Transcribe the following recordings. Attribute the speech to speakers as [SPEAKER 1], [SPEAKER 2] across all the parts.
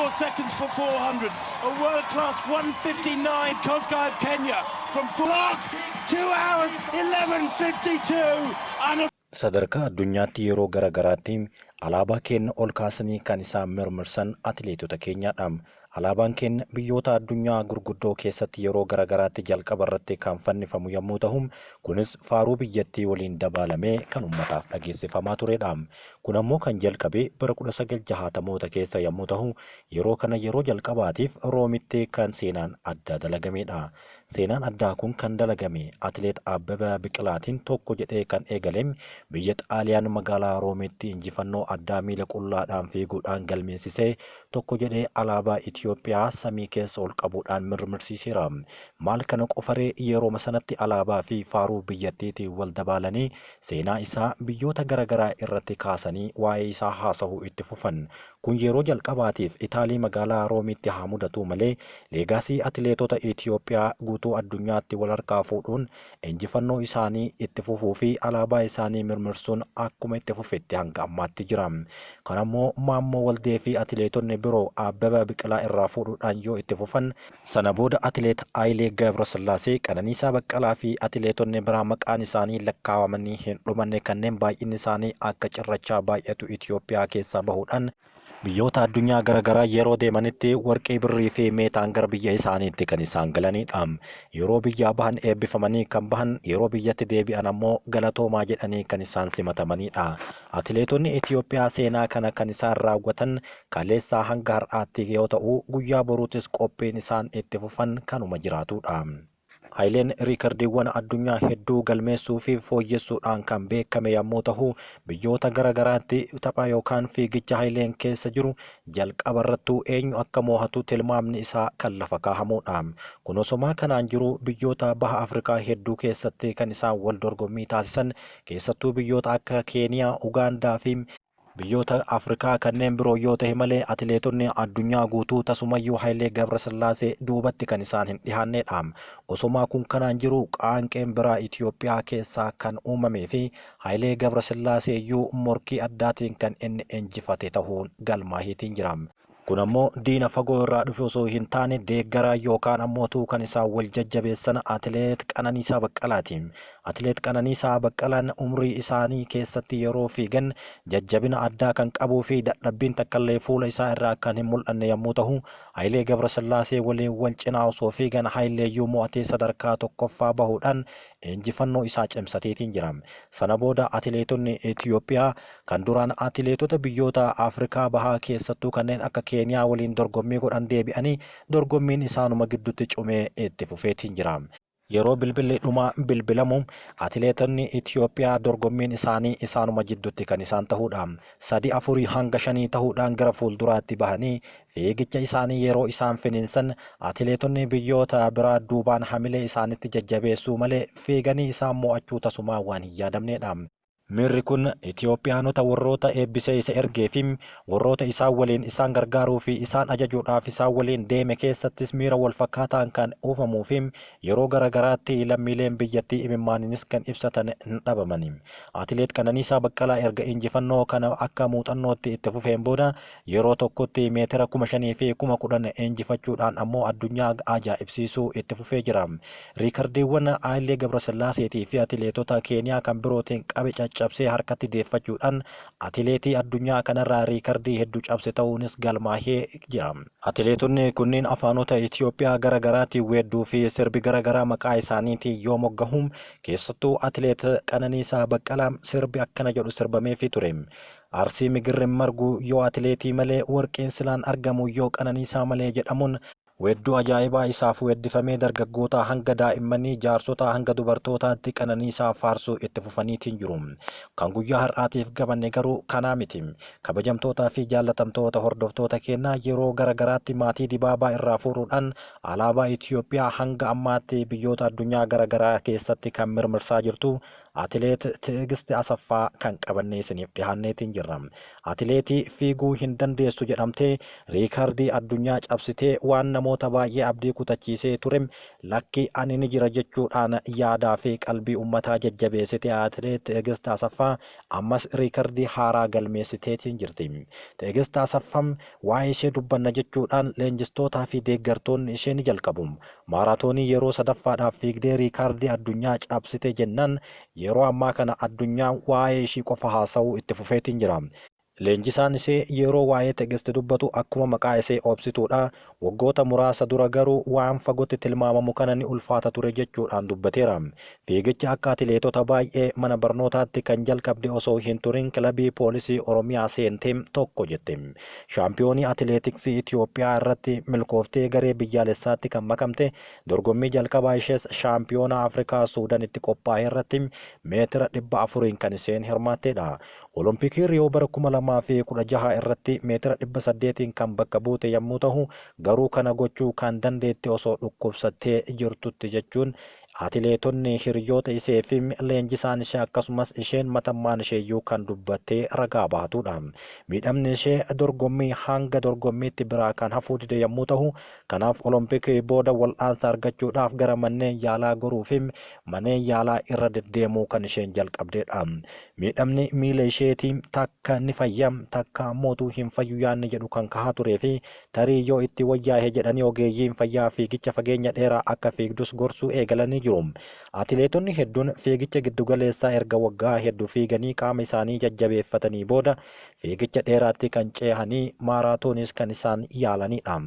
[SPEAKER 1] 4 seconds for 400. A world class 1:59. Kosgei of Kenya from Clark, 2 hours 11:52. And a
[SPEAKER 2] Sadarkaa addunyaatti yeroo gara garaatti alaabaa keenya ol kaasanii kan isaan mirmirsan atileetota keenyaadha. Alaabaan keenya biyyoota addunyaa gurguddoo keessatti yeroo gara garaatti jalqaba irratti kan fannifamu yommuu ta'u, kunis faaruu biyyattii waliin dabaalamee kan uummataaf dhageessifamaa turedha. Kun ammoo kan jalqabe bara 1960moota keessa yommuu ta'u, yeroo kana yeroo jalqabaatiif Roomitti kan seenaan addaa dalagamedha. Seenaan addaa kun kan dalagame atileet Abbabaa Biqilaatiin tokko jedhee kan eegale biyya Xaaliyaan magaalaa Roomitti injifannoo addaa miila qullaadhaan fiiguudhaan galmeessisee tokko jedhee alaabaa Itoophiyaa samii keessa ol qabuudhaan mirmirsiiseera. Maal kana qofaree, yerooma sanatti alaabaa fi faaruu biyyattiitiin wal dabaalanii seenaa isaa biyyoota garaagaraa irratti kaasanii waa'ee isaa haasa'uu itti fufan. Kun yeroo jalqabaatiif Itaalii magaalaa Roomitti haa mudatu malee, legacy atileetota Itoophiyaa guutuu addunyaatti wal harkaa fuudhuun injifannoo isaanii itti fufuu fi alaabaa isaanii mirmirsuun akkuma itti fufetti hanga ammaatti jira. Kan ammoo Maammoo Waldee fi atileetonni biroo Abbabaa Biqilaa irraa fuudhuudhaan yoo itti fufan, sana booda atileet Hayilee Gabrasillaasee, Qananiisaa Baqqalaa fi atileetonni biraa maqaan isaanii lakkaawamanii hin dhumanne kanneen baay'inni isaanii akka cirrachaa baay'atu Itoophiyaa keessaa bahuudhaan biyyoota addunyaa garaagaraa yeroo deemanitti warqii, birrii fi meetaan gara biyya isaaniitti kan isaan galanidha. Yeroo biyyaa bahan eebbifamanii kan bahan, yeroo biyyatti deebi'an ammoo galatoomaa jedhanii kan isaan simatamanidha. Atileetonni Itoophiyaa seenaa kana kan isaan raawwatan kaleessaa hanga har'aatti yoo ta'u, guyyaa boruutis qophiin isaan itti fufan kanuma jiraatudha. Hayileen riikardiiwwan addunyaa hedduu galmeessuu fi fooyyessuudhaan kan beekame yommuu ta'u, biyyoota gara garaatti tapha yookaan fiigicha Hayileen keessa jiru jalqaba irrattuu eenyu akka mo'atu tilmaamni isaa kan lafa kaahamudha. Kun osomaa kanaan jiru, biyyoota baha Afrikaa hedduu keessatti kan isaan wal dorgommii taasisan, keessattuu biyyoota akka Keeniyaa, Ugaandaa fi biyyoota Afrikaa kanneen biroo yoo ta'e malee, atileetonni addunyaa guutuu tasumayyuu Hayilee Gabrasillaasee duubatti kan isaan hin dhihaannedha. Osomaa kun kanaan jiru, qaanqeen biraa Itoophiyaa keessaa kan uumamee fi Hayilee Gabrasillaasee iyyuu morkii addaatiin kan inni injifate ta'uun galmaahiitiin jira. Kun ammoo diina fagoo irraa dhufe osoo hin taane, deeggaraa yookaan ammoo kan isaan wal jajjabeessan atileet Qananiisaa Baqqalaati. Atileet Qananiisaa Baqqalaan umrii isaanii keessatti yeroo fiigan jajjabina addaa kan qabuu fi dadhabbiin takkallee fuula isaa irraa kan hin mul'anne yommuu ta'u, Hayilee Gabrasillaasee waliin wal cinaa osoo fiigan Hayileeyyuu mo'atee sadarkaa tokkoffaa bahuudhaan injifannoo isaa cimsateetiin jira. Sana booda atileetonni Itoophiyaa kan duraan atileetota biyyoota Afrikaa bahaa, keessattuu kanneen akka Keeniyaa waliin dorgommii godhan, deebi'anii dorgommiin isaanuma gidduutti cumee itti fufeetiin jira. Yeroo bilbilli dhumaa bilbilamu atileetonni Itoophiyaa dorgommiin isaanii isaanuma jidduutti kan isaan ta'udha. Sadi, afurii hanga shanii ta'uudhaan gara fuulduraatti bahanii fiigicha isaanii yeroo isaan finiinsan, atileetonni biyyoota biraa duubaan hamilee isaanitti jajjabeessuu malee fiiganii isaan mo'achuu tasumaa waan hin yaadamnedha. Miirri kun Itoophiyaanota warroota eebbisee isa ergee fi warroota isaan waliin isaan gargaaruu fi isaan ajajuudhaaf isaan waliin deeme keessattis miira wal fakkaataan kan uumamuu fi yeroo gara garaatti lammiileen biyyattii imimmaaniinis kan ibsatan hin dhabamani. Atileet Qananiisaa Baqqalaa erga injifannoo kana akka muuxannootti itti fufeen booda, yeroo tokkotti meetira 5,000 fi 10,000 injifachuudhaan ammoo addunyaa ajaa'ibsiisuu itti fufee jira. Riikardiiwwan Hayilee Gabrasillaaseetii fi atileetota Keeniyaa kan birootiin qabe caccabsee harkatti deeffachuudhaan atileetii addunyaa kanarraa riikardii hedduu cabse ta'uunis galmaahee jira. Atileetonni kunneen afaanota Itoophiyaa gara garaatiin weedduu fi sirbi gara garaa maqaa isaaniitiin yoo moggahu, keessattuu atileet Qananiisaa Baqqalaa sirbi akkana jedhu sirbameefii ture. Arsii migirri margu yoo atileetii malee, warqeen silaan argamu yoo Qananiisaa malee jedhamuun weedduu ajaa'ibaa isaaf weeddifamee dargaggootaa hanga daa'immanii, jaarsotaa hanga dubartootaatti Qananiisaa faarsuu itti fufaniitiin jiru. Kan guyyaa har'aatiif gabanne garuu kanaa miti. Kabajamtootaa fi jaallatamtoota hordoftoota keenyaa, yeroo gara garaatti maatii Dibaabaa irraa fuudhuudhaan alaabaa Itoophiyaa hanga ammaatti biyyoota addunyaa gara garaa keessatti kan mirmirsaa jirtu Atileet Tigist Asaffaa kan qabannee isiniif dhihaanneetiin jirra. Atileetii fiiguu hin dandeessu jedhamtee riikardii addunyaa cabsitee waan namoota baay'ee abdii kutachiisee ture, lakki ani ni jira jechuudhaan yaadaa fi qalbii ummataa jajjabeessite Atileet Tigist Asaffaa ammas riikardii haaraa galmeessiteetiin jirti. Tigist Asaffaa waa'ee ishee dubbanna jechuudhaan leenjistootaa fi deeggartoonni ishee ni jalqabu. Maaraatoonii yeroo sadaffaadhaaf fiigdee riikardii addunyaa cabsite jennaan yeroo ammaa kana addunyaan waa'ee ishii qofa haasa'uu itti fufeetiin jira. Leenjisaan ishee yeroo waa'ee Tigist dubbatu akkuma maqaa ishee obsituudha. Waggoota muraasa dura garuu waan fagootti tilmaamamu kana ni ulfaata ture jechuudhaan dubbateera. Fiigicha akka atileetota baay'ee mana barnootaatti kan jalqabde osoo hin turin kilabii poolisii Oromiyaa seentee tokko jette. Shaampiyoonii atileetiksii Itoophiyaa irratti milkooftee garee biyyaalessaatti kan makamte, dorgommii jalqabaa ishees shaampiyoona Afrikaa Suudaanitti qophaa'e irratti meetira 400n kan isheen hirmaatteedha. Olompikii Riyoo bara 2016 irratti meetira 800n kan bakka buute yommuu ta'u, garuu kana gochuu kan dandeette osoo dhukkubsattee jirtutti jechuun atileetonni hiriyoota ishee fi leenjisaan ishee akkasumas isheen matammaan isheeyyuu kan dubbattee ragaa baatudha. Miidhamni ishee dorgommii hanga dorgommiitti biraa kan hafuu dide yommuu ta'u, kanaaf olompikii booda wal'aansa argachuudhaaf gara manneen yaalaa goruu fi manneen yaalaa irra deddeemuu kan isheen jalqabdedha. Miidhamni miila isheetii takka ni fayya, takka ammootu hin fayyu yaanni jedhu kan kahaa turee fi tarii yoo itti wayyaa'e jedhanii ogeeyyiin fayyaa fiigicha fageenya dheeraa akka fiigdus gorsuu eegalanii jiru. Atileetonni hedduun fiigicha giddugaleessaa erga waggaa hedduu fiiganii qaama isaanii jajjabeeffatanii booda fiigicha dheeraatti kan ceehanii maaraatoonis kan isaan yaalanidha.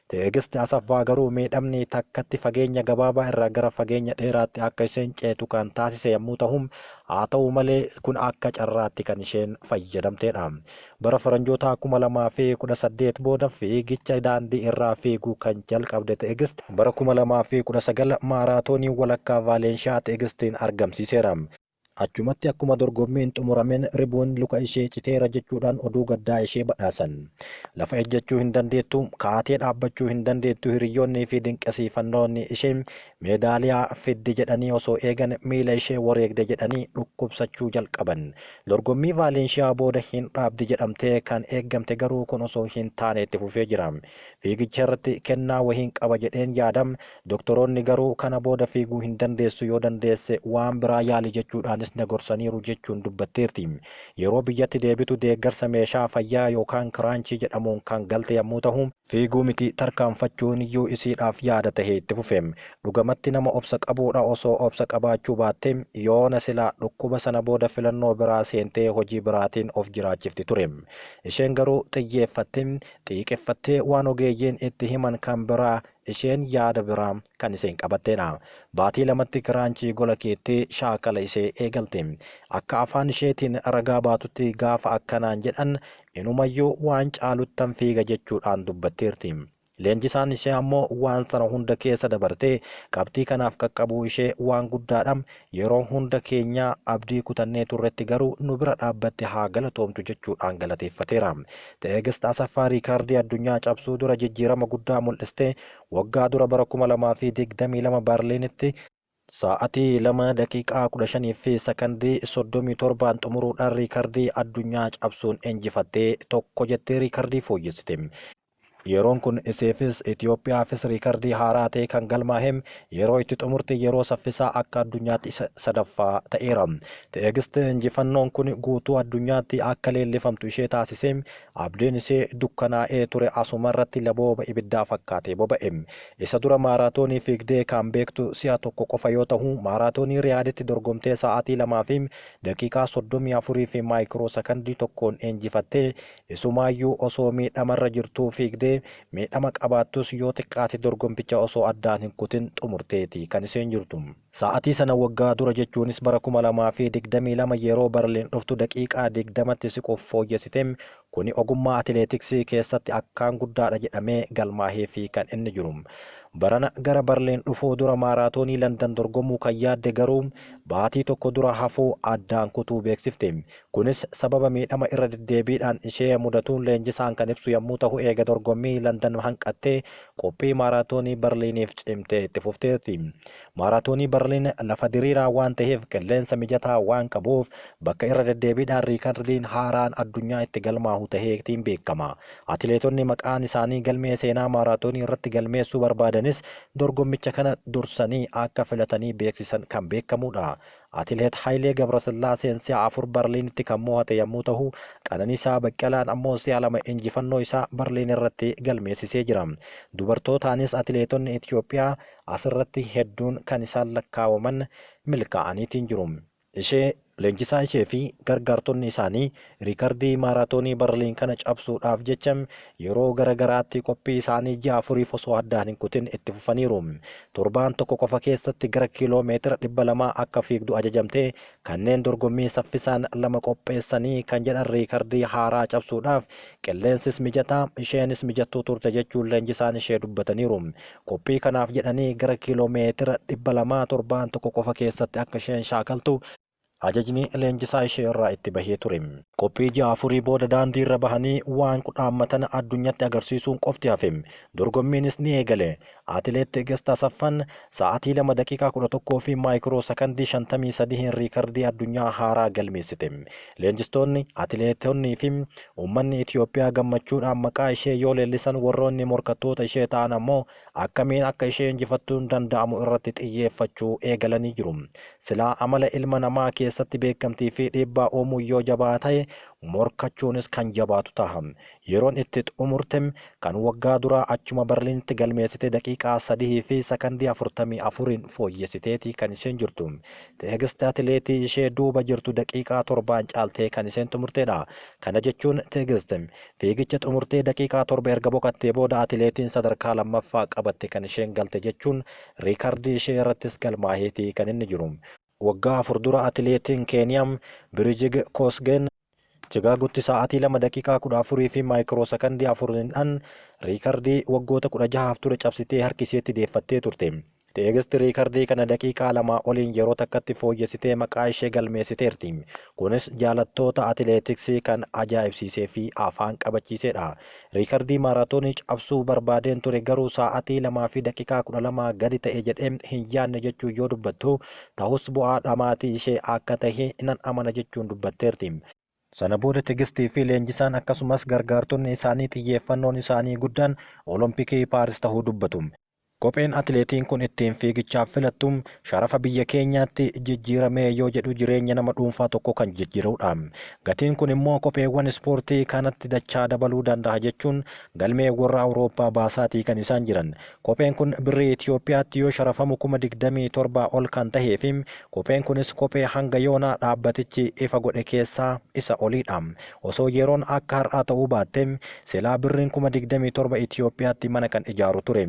[SPEAKER 2] Tigist Asaffaa garuu miidhamni takkatti fageenya gabaabaa irraa gara fageenya dheeraatti akka isheen ceetu kan taasise yommuu ta'u, haa ta'u malee kun akka carraatti kan isheen fayyadamtedha. Bara faranjoota 2018 booda fiigicha daandii irraa fiiguu kan jalqabde Tigist bara 2019 maaraatoonii walakkaa Vaalenshiyaa Tigistiin argamsiiseera. Achumatti akkuma dorgommiin xumurameen ribuun luka ishee citeera jechuudhaan oduu gaddaa ishee badhaasan. Lafa ejjechuu hin dandeettu, kaatee dhaabbachuu hin dandeettu, hiriyoonnii fi dinqisiifannoonni ishee meedaaliyaa fiddi jedhanii osoo eegan miila ishee wareegde jedhanii dhukkubsachuu jalqaban. Dorgommii Vaalenshiyaa booda hin dhaabdi jedhamtee kan eeggamte garuu kun osoo hin taane itti fufee jira. Fiigicha irratti kennaa wahiin qaba jedheen yaadam, doktoroonni garuu kana booda fiiguu hin dandeessu, yoo dandeesse waan biraa yaali jechuudhaanis na gorsaniiru jechuun dubbatteerti. Yeroo biyyatti deebitu deeggarsa meeshaa fayyaa yookaan kiraanchii jedhamuun kan galte yommuu ta'u, fiiguu miti tarkaanfachuun iyyuu isiidhaaf yaada tahee itti fufe. Dhugamatti nama obsa qabuudha, osoo obsa qabaachuu baatte yoona silaa dhukkuba sana booda filannoo biraa seentee hojii biraatiin of jiraachifti ture. Isheen garuu xiyyeeffatte, xiiqeffattee waan ogeeyyiin itti himan kan biraa isheen yaada biraa kan isheen qabatteedha. Baatii 2tti kiraanchii gola keettee shaakala ishee eegalte. Akka afaan isheetiin ragaa baatutti gaafa akkanaan jedhan inumayyuu waan caaluttan fiiga jechuudhaan dubbatteerti. Leenjisaan ishee ammoo waan sana hunda keessa dabartee qabxii kanaaf qaqqabuu ishee waan guddaadha. Yeroo hunda keenyaa abdii kutannee turretti garuu nu bira dhaabbatte, haa galatoomtu jechuudhaan galateeffateera. Tigist Asaffaa riikaardii addunyaa cabsuu dura jijjiirama guddaa mul'istee waggaa dura bara 2022 Barliinitti sa'aatii 2 daqiiqaa 15 fi sakandii 37n xumuruudhaan riikardii addunyaa cabsuun injifattee tokko jettee riikardii fooyyessite. Yeroon kun iseefis Itoophiyaafis riikardii haaraa ta'e kan galmaa'e, yeroo itti xumurte yeroo saffisaa akka addunyaatti isa sadaffaa ta'eera. Tigist injifannoon kun guutuu addunyaatti akka leellifamtu ishee taasise, abdiin ishee dukkanaa'ee ture asuma irratti labooba ibiddaa fakkaatee boba'e. Isa dura maaraatoonii fiigdee kan beektu si'a tokko qofa yoo ta'u, maaraatoonii Riyaaditti dorgomtee sa'aatii 2 fi daqiiqaa 34 fi maayikiroo sakandii 1n injifattee, isumaayyuu osoo miidhamarra jirtuu fiigdee, miidhama qabaattus yoo xiqqaate dorgompicha osoo addaan hin kutin xumurteeti kan isheen jirtu. Sa'aatii sana waggaa dura jechuunis bara 2022 yeroo Barliin dhuftu daqiiqaa 20tti siquuf fooyyessite, kuni ogummaa atileetiksii keessatti akkaan guddaadha jedhamee galmaaheefii kan inni jiru. Barana gara Barliin dhufuu dura maaraatoonii Landan dorgomuu kan yaadde garuu baatii tokko dura hafuu addaan kutuu beeksifte. Kunis sababa miidhama irra deddeebiidhaan ishee mudatuun leenjisaan kan ibsu yommuu tahu eega dorgommii Landan hanqattee qophii maaraatoonii Barliiniif cimtee itti fufteerti. Maaraatoonii Barliin lafa diriiraa waan taheef qilleensa mijataa waan qabuuf bakka irra deddeebiidhaan riikardiin haaraan addunyaa itti galmaahu taheetiin beekama. Atileetonni maqaan isaanii galmee seenaa maaraatoonii irratti galmeessuu barbaadanis dorgommicha kana dursanii akka filatanii beeksisan kan beekamuudha. Atileet Hayilee Gabrasillaaseen si'a 4 Barliinitti kan mo'ate yommuu tahu, Qananiisaa Baqqalaan ammoo si'a 2 injifannoo isaa Barliin irratti galmeessisee jira. Dubartootaanis atileetonni Itoophiyaa asirratti hedduun kan isaan lakkaawaman milkaa'aniitiin jiru. Ishee, leenjisaa ishee fi gargaartonni isaanii riikardii maaraatoonii Barliin kana cabsuudhaaf jecha yeroo gara garaatti qophii isaanii ji'a afuriif osoo addaan hin kutin itti fufaniiru. Torbaan tokko qofa keessatti gara kiiloo meetira 200 akka fiigdu ajajamtee kanneen dorgommii saffisaan 2 qopheessanii kan jedhan riikardii haaraa cabsuudhaaf qilleensis mijataa isheenis mijattuu turte jechuun leenjisaan ishee dubbataniiru. Qophii kanaaf jedhanii gara kiiloo meetira 200 torbaan tokko qofa keessatti akka isheen shaakaltu ajajni leenjisaa ishee irraa itti bahee ture. Qophii ji'a afurii booda daandii irra bahanii waan qudhaammatan addunyatti agarsiisuun qofti hafe. Dorgommiinis ni eegale. Atileet Tigist Asaffan sa'aatii 2 daqiiqaa 11 fi maayikiroo sakandii 53n riikardii addunyaa haaraa galmeessite. Leenjistoonni, atileetonnii fi uummanni Itiyoophiyaa gammachuudhaan maqaa ishee yoo leellisan warroonni morkattoota ishee ta'an ammoo akkamiin akka ishee injifattuun danda'amu irratti xiyyeeffachuu eegalanii jiru. Silaa amala ilma namaa keessatti beekamtii fi dhiibbaa uumuun yoo jabaa ta'e morkachuunis kan jabaatu taha. Yeroon itti xumurte kan waggaa duraa achuma Barliinitti galmeessite daqiiqaa 3 fi sakandii 44n fooyyessiteeti kan isheen jirtu. Tigist atileetii ishee duuba jirtu daqiiqaa 7n caaltee kan isheen xumurtedha. Kana jechuun Tigist fiigicha xumurtee daqiiqaa 7 erga boqattee booda atileetiin sadarkaa lammaffaa qabatte kan isheen galte jechuun riikardii ishee irrattis galmaaheeti kan inni jiru. Waggaa 4 dura atileetiin Keeniyaa Birijig Kosgeen Chigaagotti sa'aatii 2 daqiiqaa 14 fi maayikiroo sakandii 4dhaan riikardii waggoota 16f ture cabsitee harki isheetti deeffattee turte. Tigist riikardii kana daqiiqaa lamaa oliin yeroo takkatti fooyyessitee maqaa ishee galmeessiteerti. Kunis jaalattoota atileetiksii kan ajaa'ibsiisee fi afaan qabachiiseedha. Riikardii maaraatoonii cabsuu barbaadeen ture garuu sa'aatii 2:12 gadi ta'e jedhee hin yaadne jechuun yoo dubbattu, tahus bu'aa dhamaatii ishee akka tahe nan amana jechuun dubbatteerti. Sana booda Tigistii fi leenjisaan akkasumas gargaartonni isaanii xiyyeeffannoon isaanii guddaan Olompikii Paaris tahuu dubbatu. Kopheen atileetiin kun ittiin fiigichaaf filattu sharafa biyya keenyaatti jijjiiramee yoo jedhu jireenya nama dhuunfaa tokkoo kan jijjiirudha. Gatiin kun immoo kopheewwan ispoortii kanatti dachaa dabaluu danda'a jechuun galmee warra Awurooppaa baasaatii kan isaan jiran. Kopheen kun birrii Itoophiyaatti yoo sharafamu 27,000 ol kan tahee fi kopheen kunis kophee hanga yoonaa dhaabbatichi ifa godhe keessaa isa oliidha. Osoo yeroon akka har'aa ta'uu baattee silaa birriin 27,000 Itoophiyaatti mana kan ijaaru ture.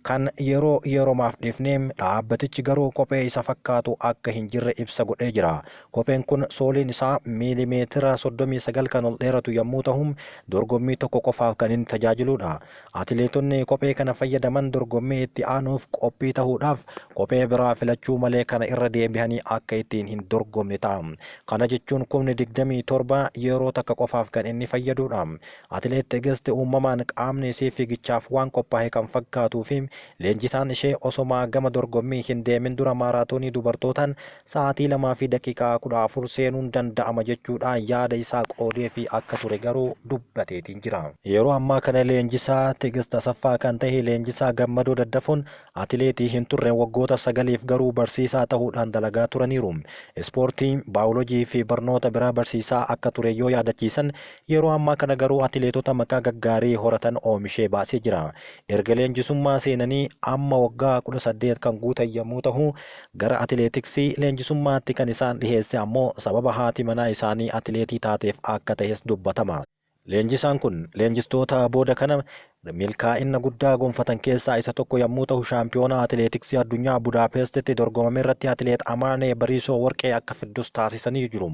[SPEAKER 2] Kan yeroo yeromaaf dhiifnee dhaabbatichi garuu kophee isa fakkaatu akka hin jirre ibsa godhee jira. Kopheen kun sooliin isaa miilimeetira 39 kan ol dheeratu yommuu tahu dorgommii tokko qofaaf kan inni tajaajiluudha. Atileetonni kophee kana fayyadaman dorgommii itti aanuuf qophii tahuudhaaf kophee biraa filachuu malee kana irra deebihanii akka ittiin hin dorgomne ta'a. Kana jechuun 27,000 yeroo takka qofaaf kan inni fayyaduudha. Atileet Tigist uumamaan qaamni isii fiigichaaf waan qophaahe kan fakkaatuu fi leenjisaan ishee osomaa gama dorgommii hin deemin dura maaraatoonii dubartootaan sa'aatii 2:14 seenuun danda'ama jechuudhaan yaada isaa qoodeefii akka ture garuu dubbateetiin jira. Yeroo ammaa kana leenjisaa Tigist Asaffaa kan tahe leenjisaa Gammadoo Daddafoon atileetii hin turre waggoota sagaliif garuu barsiisaa tahuudhaan dalagaa turaniiru. Ispoortii, baayolojii fi barnoota biraa barsiisaa akka ture yoo yaadachiisan Yeroo ammaa kana garuu atileetota maqaa gaggaarii horatan oomishee baasee jira. Erga leenjisummaa seenanii amma waggaa 18 kan guutan yommuu tahu, gara atileetiksii leenjisummaatti kan isaan dhiheesse ammoo sababa haati manaa isaanii atileetii taateef akka tahes dubbatama. Leenjisaan kun leenjistoota booda kana Milkaa'ina guddaa gonfatan keessaa isa tokko yommuu ta'u, shaampiyoonaa atileetiksii addunyaa Budaapestitti dorgomame irratti atileet Amaanee Bariisoo warqee akka fiddus taasisanii jiru.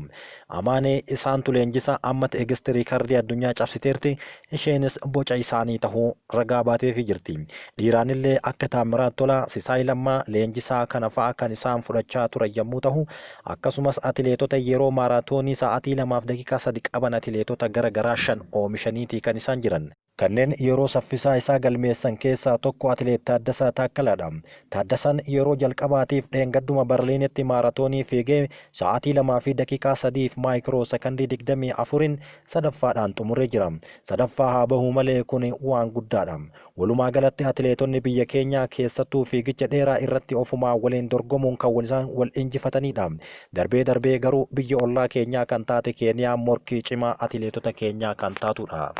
[SPEAKER 2] Amaanee isaantu leenjisa amma Tigist riikardii addunyaa cabsiteerti. Isheenis boca isaanii tahuu ragaa baateefii jirti. Dhiiraanillee akka Taammiraat Tolaa, Sisaay Lammaa leenjisaa kana fa'a kan isaan fudhachaa turan yommuu tahu, akkasumas atileetota yeroo maaraatoonii sa'aatii 2:03 qaban atileetota gara garaa 5 oomishaniitii kan isaan jiran. Kanneen yeroo saffisaa isaa galmeessan keessaa tokko atileet Taaddasaa Taakkalaadha. Taaddasaan yeroo jalqabaatiif dheengadduma Barliinitti maaraatoonii fiigee sa'aatii 2 fi daqiiqaa 3 fi maayikiroo sekondii 24n sadaffaadhaan xumuree jira. Sadaffaa haa bahuu malee kun waan guddaadha. Walumaa galatti atileetonni biyya keenyaa keessattuu fiigicha dheeraa irratti ofumaa waliin dorgomuun kan isaan wal injifatanidha. Darbee darbee garuu biyya ollaa keenyaa kan taate Keeniyaan morkii cimaa atileetota keenyaa kan taatudha.